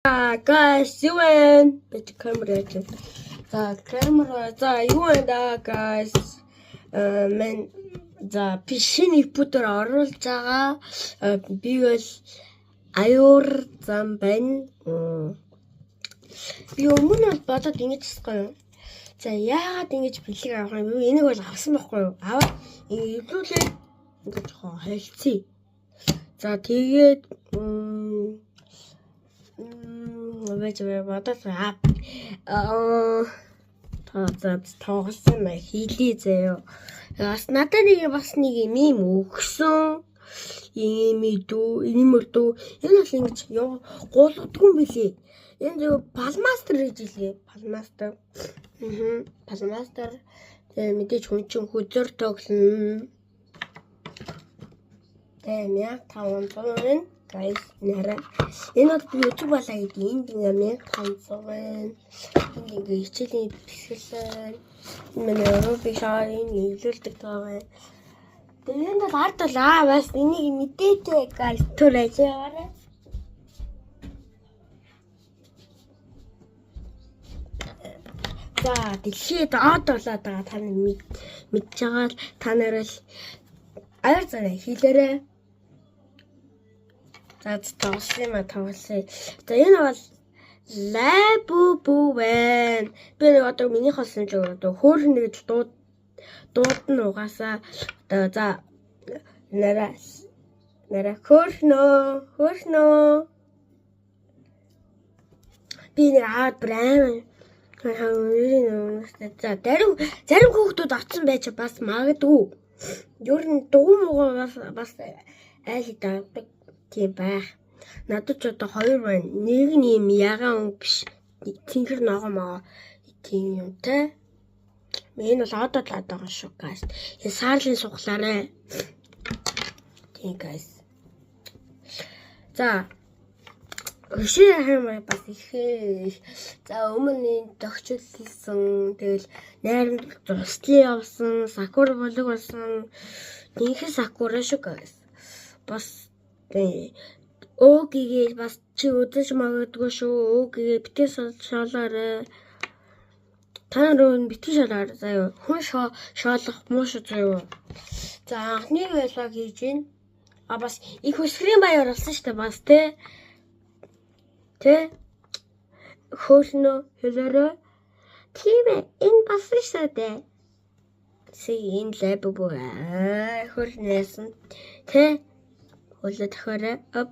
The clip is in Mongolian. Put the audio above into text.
Guys, юу вэ? Би камер яаж. За, камер. За, юу вэ да, guys? Мен за би шинэ компьютер оруулж байгаа. Би бол аюур зам байна. Би өмнө нь бол бодоод ингэж хэлсэн юм. За, яагаад ингэж бэлэг авах юм бэ? Энийг бол авсан байхгүй юу? Аваад ингэ эвлүүлээд ингэж жоохон холцъё. За, тэгээд байж бодоод за тоглосон маа хийлээ заяа. Бас надад нэг бас нэг юм өгсөн. Ийм дүү, ийм өрдөө. Энэ бол ингэж гуулгадгүй юм билий. Энэ зөв палмастер гэж хэлээ. Палмастер. Палмастер. Тэгээ мэдээж хүн чинь хөзөр тоглоно. Тэгээ 1500 байна. Guys, нэрэ. Энэ бол би YouTube балаа гэдэг. Энд ингээ 1500 байна. Энд ингээ хичээлийн бэлтгэл байна. Энэ манай Рубик шаар энэ эвлүүлдэг байгаа байна. Тэгээ энд бол ард бол бас энийг мэдээтэй guys түр ажиараа. За, дэлхийд од болоод байгаа та нар мэдж байгаа л та нар л аяр занаа хийлээрэ. За, тоглосон юм а тоглосон. За, энэ бол Лабубу байна. Би нэг одоо минийх болсон ч одоо хөөрхөн гэж дуудна угаасаа. Одоо за нараа нараа хөөрхнөө. Би нэг аваад бүр амар за зарим хүүхдүүд очсон байж бас магадгүй. Ер нь дугуй муугаа бас айл хэд авдаг тийм байх. Надад ч одоо хоёр байна. Нэг нь юм ягаан өнгө биш. Цэнхэр ногоо могоо тийм юмтай. Энэ бол одоо л байгаа шүү guys. Энэ саарлын суглаарэ. Тийм guys. За өшөө хамаа бас ихээ. За өмнө нь тогтчлсон. Тэгэл найрамд туслан явсан, сакура булаг болсон. Динхэ сакура шүү guys. Бас өөгийг бас чи үзэж магадгүй шүү. Өөгийг битгий шоолоорой. Та нар нь битгий шоолоорой заяа. Хүн шоолох муу шүү заяа. За анхны байлгаа хийж гин. А бас их өсгөрийн баяр болсон шүү дээ бас тэ. Тэ хөөлнө хэлээрээ. Тийм ээ энэ болсон шүү дээ. Сэг энэ лаб бүр хөрнөөсөн. Тэ хөлөө тохиорой. Оп.